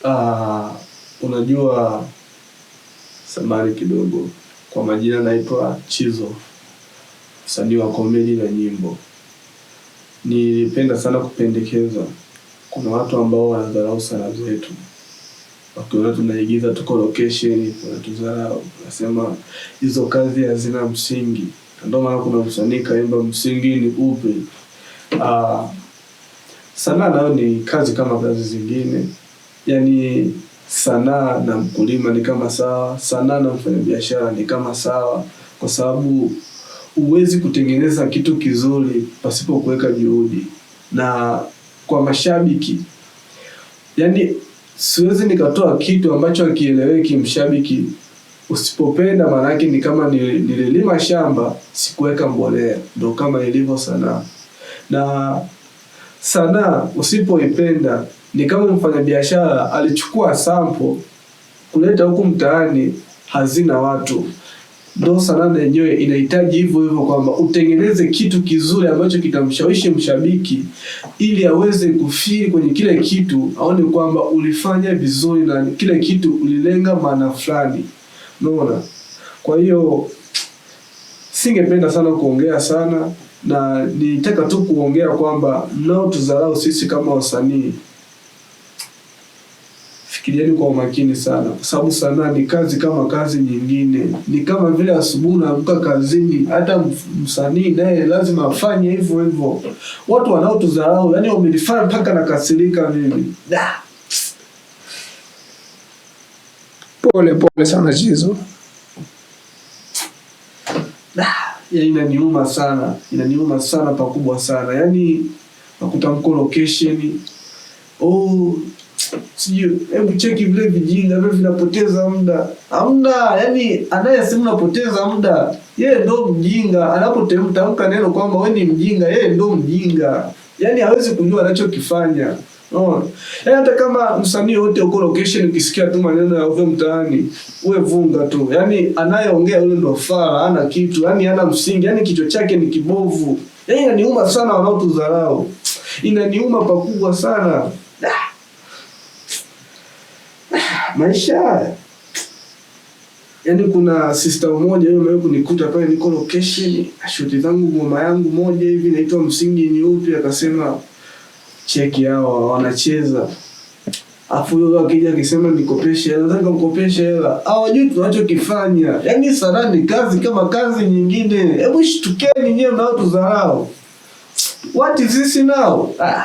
Ah, unajua samahani kidogo. Kwa majina naitwa Chizo, msanii wa comedy na nyimbo. Nilipenda sana kupendekeza, kuna watu ambao wanadharau sanaa zetu, wakiona tunaigiza tuko location, wanatudharau, wanasema hizo kazi hazina msingi. Na ndio maana kuna msanii kaimba msingi ni upi. Ah, sanaa nayo ni kazi kama kazi zingine, yaani sanaa na mkulima ni kama sawa, sanaa na mfanyabiashara ni kama sawa, kwa sababu huwezi kutengeneza kitu kizuri pasipo kuweka juhudi. Na kwa mashabiki, yaani siwezi nikatoa kitu ambacho hakieleweki mshabiki usipopenda, maanake ni kama nililima shamba sikuweka mbolea, ndo kama ilivyo sanaa. Na sanaa usipoipenda ni kama mfanyabiashara alichukua sample kuleta huku mtaani, hazina watu. Ndo sanaa na yenyewe inahitaji hivyo hivyo, kwamba utengeneze kitu kizuri ambacho kitamshawishi mshabiki ili aweze kufeel kwenye kile kitu, aone kwamba ulifanya vizuri na kile kitu ulilenga maana fulani. Unaona? Kwa hiyo singependa sana kuongea sana, na nitaka tu kuongea kwamba mnaotudharau sisi kama wasanii, fikirieni kwa umakini sana, kwa sababu sanaa ni kazi kama kazi nyingine. Ni kama vile asubuhi unaamka kazini, hata msanii naye lazima afanye hivyo hivyo. Watu wanaotudharau, yani wamenifanya mpaka nakasirika mimi. Da. Pole pole sana Chizo. Da, yani inaniuma sana, inaniuma sana pakubwa sana. Yani nakuta mko location, oh, sijui hebu cheki vile vijinga vile vinapoteza muda. Hamna, yani anayesema unapoteza muda, yeye ndo mjinga. Anapotamka neno kwamba wewe ni mjinga, yeye ndo mjinga. Yani hawezi kujua anachokifanya. Unaona? Yaani hata kama msanii wote uko location ukisikia tu maneno ya ovyo mtaani, uwe vunga tu. Yaani anayeongea yule ndo fala, hana kitu, yaani hana msingi, yaani kichwa chake ni kibovu. Yaani inaniuma sana wanaotudharau. Inaniuma pakubwa sana. Maisha haya. Yaani kuna sister mmoja yeye amewahi kunikuta pale niko location, shoot zangu ngoma yangu moja hivi inaitwa Msingi ni Upi, akasema cheki hawa wanacheza. Afu yule akija akisema nikopeshe hela, nataka nikopeshe hela. Hawajui tunachokifanya. Yaani sanaa ni kazi kama kazi nyingine. Hebu shtukeni nyewe mnaotudharau. What is this now? Ah.